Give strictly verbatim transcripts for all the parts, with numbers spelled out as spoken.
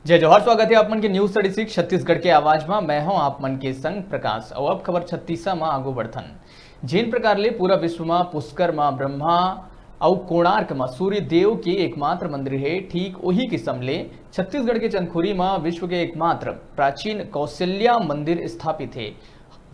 जय जोहार, स्वागत हे आप मन के News Thirty Six छत्तीसगढ़ के आवाज म। मैं हूं आप मन के संग प्रकाश। अउ अब खबर छत्तीसा म आगू बढ़थन। जेन प्रकार ले पूरा विश्व म पुष्कर म ब्रह्मा अउ कोणार्क म सूर्य देव के एकमात्र मंदिर हे, ठीक ओही किसम ले छत्तीसगढ़ के चंदखुरी म विश्व के एकमात्र प्राचीन कौशल्या मंदिर स्थापित हे।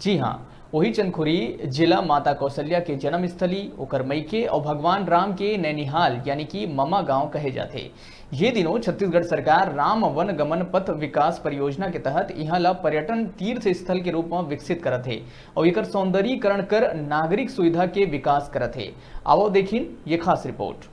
जी हां, ओही चंदखुरी, जेला माता कौशल्या के जन्मस्थली, ओकर मइके अउ भगवान राम के नैनिहाल यानी कि ममा गांव कहे जाथे। ये दिनों छत्तीसगढ़ सरकार राम वन गमन पथ विकास परियोजना के तहत इहां ला पर्यटन तीर्थ स्थल के रूप म विकसित करत हे अउ एकर सौंदर्यीकरण कर नागरिक सुविधा के विकास करत हे। आवो देखिन ये खास रिपोर्ट।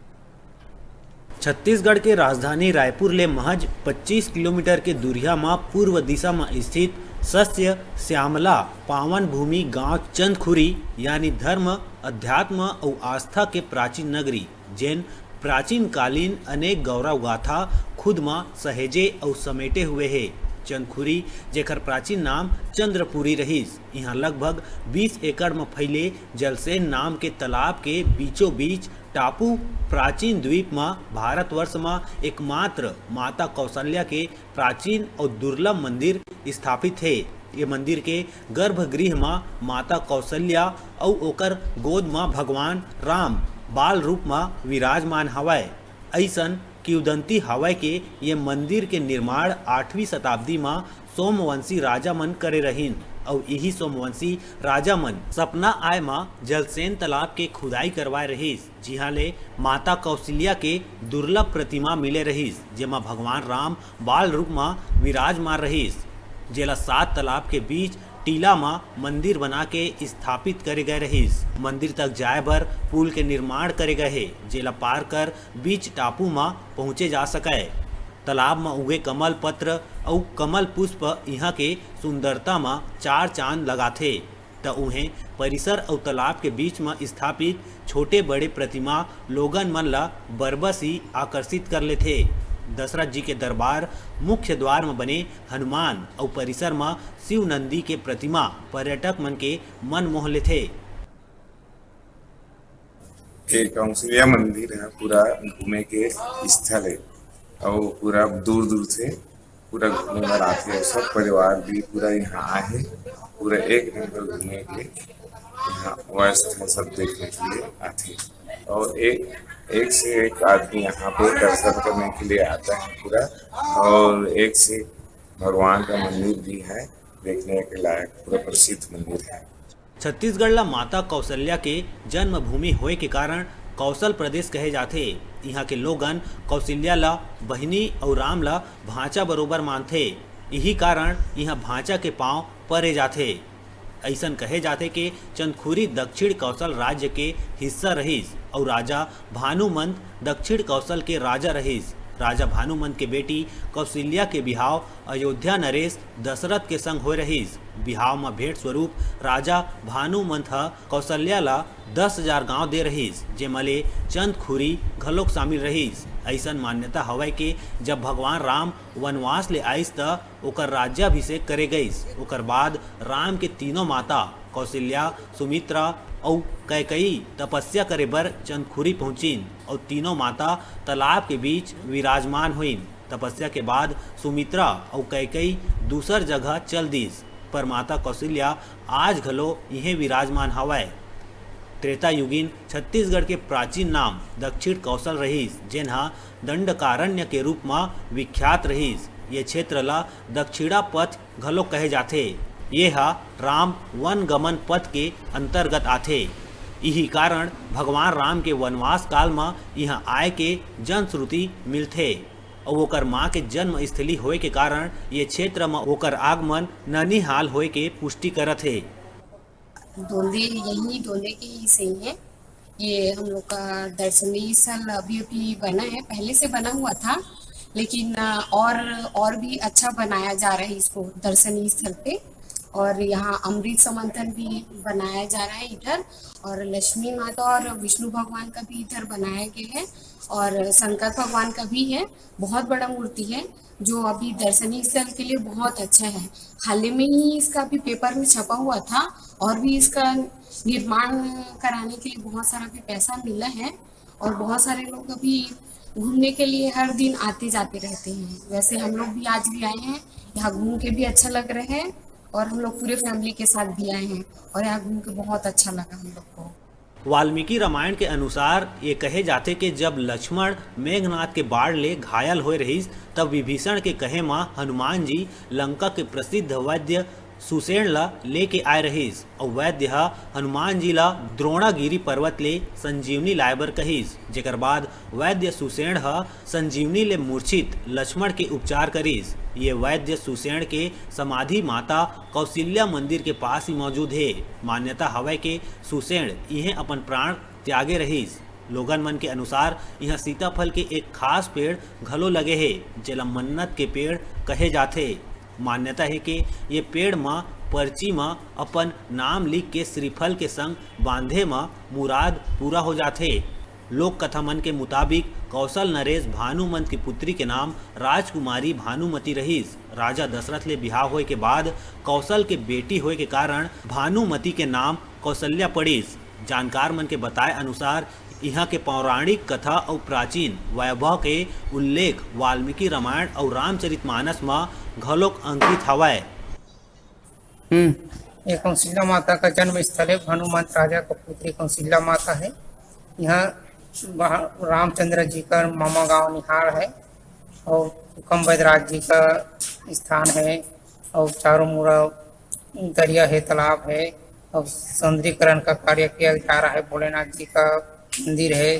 छत्तीसगढ़ के राजधानी रायपुर ले महज पच्चीस किलोमीटर के दूरिहा म पूर्व दिशा म स्थित सस्य श्यामला पावन भूमि गांव चंदखुरी यानी धर्म, अध्यात्म अउ आस्था के प्राचीन नगरी, जेन प्राचीन कालीन अनेक गौरव गाथा खुद म सहेजे अउ समेटे हुए हे। चंदखुरी, जेकर प्राचीन नाम चंद्रपुरी रहिस, इहां लगभग बीस एकड़ म फैले जलसेन नाम के तालाब के बीचों बीच टापू प्राचीन द्वीप म भारतवर्ष म एकमात्र माता कौशल्या के प्राचीन अउ दुर्लभ मंदिर स्थापित हे। ये मंदिर के गर्भगृह म माता कौशल्या अउ ओकर गोद म भगवान राम बाल रूप म विराजमान हवय। अइसन किंवदंती हवय के ये मंदिर के निर्माण आठवीं शताब्दी म सोमवंशी राजा मन करे रहिन अउ इही सोमवंशी राजा मन सपना आय म जलसेन तालाब के खुदाई करवाए रहिस, जिहां ले माता कौशल्या के दुर्लभ प्रतिमा मिले रहिस, जेमा भगवान राम बाल रूप म विराजमान रहिस, जेला सात तालाब के बीच टीला म मंदिर बना के स्थापित करे गए रहिस। मंदिर तक जाए बर पुल के निर्माण करे गए हे, जेला पार कर बीच टापू म पहुंचे जा सकय। तालाब म उगे कमल पत्र अउ कमल पुष्प इहां के सुंदरता म चार चांद लगाथे। त उहें, परिसर अउ तालाब के बीच म स्थापित छोटे-बड़े प्रतिमा लोगन मन ल बरबस ही आकर्षित कर लेथे। दशरथ जी के दरबार मुख्य द्वार म बने हनुमान अउ परिसर म शिव नंदी के प्रतिमा पर्यटक मन के मन मोह लेथे। ये कौशल्या मंदिर है, पूरा घूमे के स्थल है और पूरा दूर दूर से पूरा घूमे बर आथे। सब परिवार भी पूरा यहाँ आए है, पूरा एक नंबर घूमे के यहाँ व्यवस्था सब देखने के लिए आथे। और एक एक से एक आदमी यहाँ पे दर्शन करने के लिए आता है पूरा। और एक से भगवान का मंदिर भी है, देखने के लायक पूरा प्रसिद्ध मंदिर है। छत्तीसगढ़ ला माता कौशल्या के जन्मभूमि होए के कारण कौशल प्रदेश कहे जाथे। इहाँ के लोगन कौशल्या ला बहिनी अउ राम ला भांचा बरोबर मानथे। इही कारण इहाँ भांचा के पांव परे जाथे। अइसन कहे जाथे के चंदखुरी दक्षिण कौशल राज्य के हिस्सा रहिस अउ राजा भानुमंत दक्षिण कौशल के राजा रहिस। राजा भानुमंत के बेटी कौशल्या के बिहाव अयोध्या नरेश दशरथ के संग होए रहिस। बिहाव म भेंट स्वरूप राजा भानुमंत ह कौशल्या ला दस हजार गांव दे रहिस, जेमा ले चंदखुरी घलोक शामिल रहिस। अइसन मान्यता हवय के जब भगवान राम वनवास ले आइस, त ओकर राज्याभिषेक करे गइस। ओकर बाद राम के तीनों माता कौशल्या, सुमित्रा अउ कैकई तपस्या करे बर चंदखुरी पहुंचिन अउ तीनों माता तालाब के बीच विराजमान होइन। तपस्या के बाद सुमित्रा अउ कैकई दूसर जगह चल दिस, पर माता कौशल्या आज घलो इहें विराजमान हवय। त्रेता युगीन छत्तीसगढ़ के प्राचीन नाम दक्षिण कौशल रहिस, जेन ह दंडकारण्य के रूप म विख्यात रहिस। ये क्षेत्र ल दक्षिणा पथ घलो कहे जाथे। ये ह राम वन गमन पथ के अंतर्गत आथे। इही कारण भगवान राम के वनवास काल म इहाँ आए के जनश्रुति मिलथे। अउ ओकर माँ के जन्म स्थली होए के कारण ये क्षेत्र म ओकर आगमन ननिहाल होए के पुष्टि करत हे। दोंदे, यही दोंदे के ही सही है। ये हम लोग का दर्शनीय स्थल अभी अभी बना है, पहले से बना हुआ था, लेकिन अ, और और भी अच्छा बनाया जा रहा है इसको दर्शनीय स्थल पे। और यहाँ अमृत समंथन भी बनाया जा रहा है इधर, और लक्ष्मी माता और विष्णु भगवान का भी इधर बनाया गया है, और शंकर भगवान का भी है। बहुत बड़ा मूर्ति है, जो अभी दर्शनीय स्थल के लिए बहुत अच्छा है। हाल ही में ही इसका अभी पेपर में छपा हुआ था, और भी इसका निर्माण कराने के लिए बहुत सारा भी पैसा मिला है। और बहुत सारे लोग अभी घूमने के लिए हर दिन आते जाते रहते हैं। वैसे हम लोग भी आज भी आए हैं, यहाँ घूम के भी अच्छा लग रहा है और हम लोग पूरे फैमिली के साथ भी आए हैं और यहाँ घूम के बहुत अच्छा लगा हम लोग को। वाल्मीकि रामायण के अनुसार ये कहे जाथे कि जब लक्ष्मण मेघनाद के बाण ले घायल होए रहिस, तब विभीषण के कहे म हनुमान जी लंका के प्रसिद्ध वैद्य सुषेण ला लेके आए रहिस। अउ वैद्य ह हनुमान जी ला द्रोणागिरी पर्वत ले संजीवनी लाए बर कहिस, जेकर बाद वैद्य सुषेण ह संजीवनी ले मूर्छित लक्ष्मण के उपचार करिस। ये वैद्य सुषेण के समाधि माता कौशल्या मंदिर के पास ही मौजूद हे। मान्यता हवय के सुषेण इहें अपन प्राण त्यागे रहिस। लोगन मन के अनुसार इहां सीताफल के एक खास पेड़ घलो लगे हे, जेला मन्नत के पेड़ कहे जाथे। मान्यता हे के ये पेड़ म पर्ची म अपन नाम लिख के श्रीफल के संग बांधे म मुराद पूरा हो जाथे। लोक कथा मन के मुताबिक कौशल नरेश भानुमंत की पुत्री के नाम राजकुमारी भानुमति रहिस। राजा दशरथ ले बिहाव होए के बाद कौशल के बेटी होए के कारण भानुमति के नाम कौशल्या पड़िस। जानकार मन के बताए अनुसार इहां के पौराणिक कथा अउ प्राचीन वैभव के उल्लेख वाल्मीकि रामायण अउ रामचरितमानस म घलोक अंकित हवय। हम्म, ये कौशल्या माता का जन्म स्थल है। भानुमंत राजा का पुत्री कौशल्या माता है। यहाँ वहाँ रामचंद्र जी का मामा गांव निहार है और हुकम बैदराज जी का स्थान है और चारों मुड़ा दरिया है, तालाब है और सौंदर्यीकरण का कार्य किया जा रहा है। भोलेनाथ जी का मंदिर है,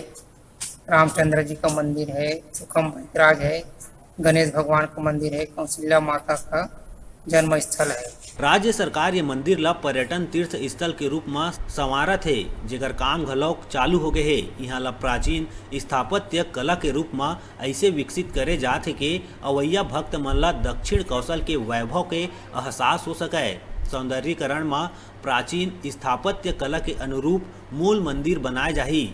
रामचंद्र जी का मंदिर है, सुखम बैदराज है, गणेश भगवान का मंदिर है, कौशल्या माता का जन्म स्थल है। राज्य सरकार ये मंदिर ला पर्यटन तीर्थ स्थल के रूप म संवारत हे, जेकर काम घलौक चालू हो गए हे। इहां ला प्राचीन स्थापत्य कला के रूप म ऐसे विकसित करे जात हे के अवैया भक्त मन ला दक्षिण कौशल के वैभव के एहसास हो सकय। सौंदर्यीकरण म प्राचीन स्थापत्य कला के अनुरूप मूल मंदिर बनाए जाही।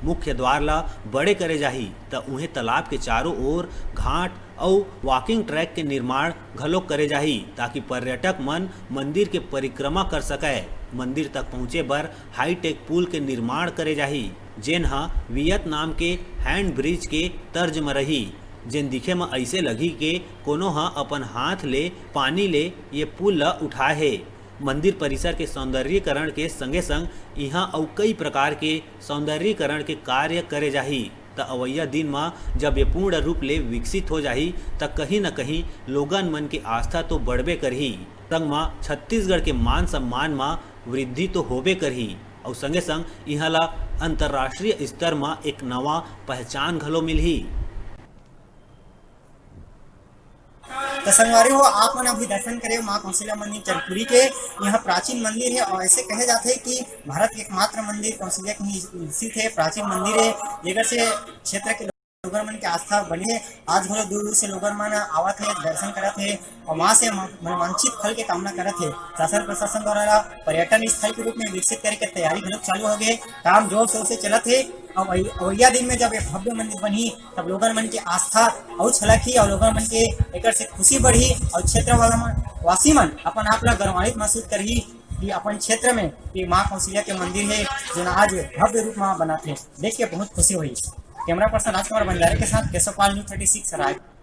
मुख्य द्वार ला बड़े करे जाही, त उहें तालाब के चारों ओर घाट अउ वॉकिंग ट्रैक के निर्माण घलोक करे जाही, ताकि पर्यटक मन मंदिर के परिक्रमा कर सकय। मंदिर तक पहुंचे बर हाईटेक पुल के निर्माण करे जाही, जेन ह वियतनाम के हैंड ब्रिज के तर्ज म रही, जेन दिखे म अइसे लगही के कोनो ह अपन हाथ ले पानी ले ये पुल ल उठाए हे। मंदिर परिसर के सौंदर्यीकरण के संगे संग इहां अउ कई प्रकार के सौंदर्यीकरण के कार्य करे जाही, त अवैया दिन म जब ये पूर्ण रूप ले विकसित हो जाही, त कहीं न कहीं लोगन मन के आस्था तो बढ़बे करही, संग म छत्तीसगढ़ के मान सम्मान म वृद्धि तो होबे करही, अउ संगे संग इहां ला अंतर्राष्ट्रीय स्तर म एक नवा पहचान घलो मिलही। तो संगवारी हो, आप मन अभी दर्शन करे माँ कौशल्या मंदिर चरपुरी के। यह प्राचीन मंदिर है और ऐसे कहे जाते हैं कि भारत के एकमात्र मंदिर कौशल्या के ही स्थित है, प्राचीन मंदिर है, जेकर से क्षेत्र के लोगन मन के आस्था बने है। आज घलो दूर दूर से लोगन मन आवत है, दर्शन करत है और माँ से मन-, मनवांछित फल के कामना करत है। शासन प्रशासन द्वारा पर्यटन स्थल के रूप में विकसित करे के तैयारी घलो चालू हो गए, काम जोर शोर से चलत है। अब अवै-, अवैया दिन में जब ये भव्य मंदिर बनही, तब लोगन मन के आस्था अउ छलकही और लोगन मन के एकर से खुशी बढ़ही और क्षेत्र वाला मन, वासी मन अपन आप ला गौरवान्वित महसूस करही कि अपन क्षेत्र में ये माँ कौशल्या के मंदिर है, जो आज भव्य रूप में बनात है। देख के बहुत खुशी हुई। कैमरा पर्सन राजकुमार बंजारे के साथ केशव पाल, न्यूज़ थर्टी सिक्स, रायपुर।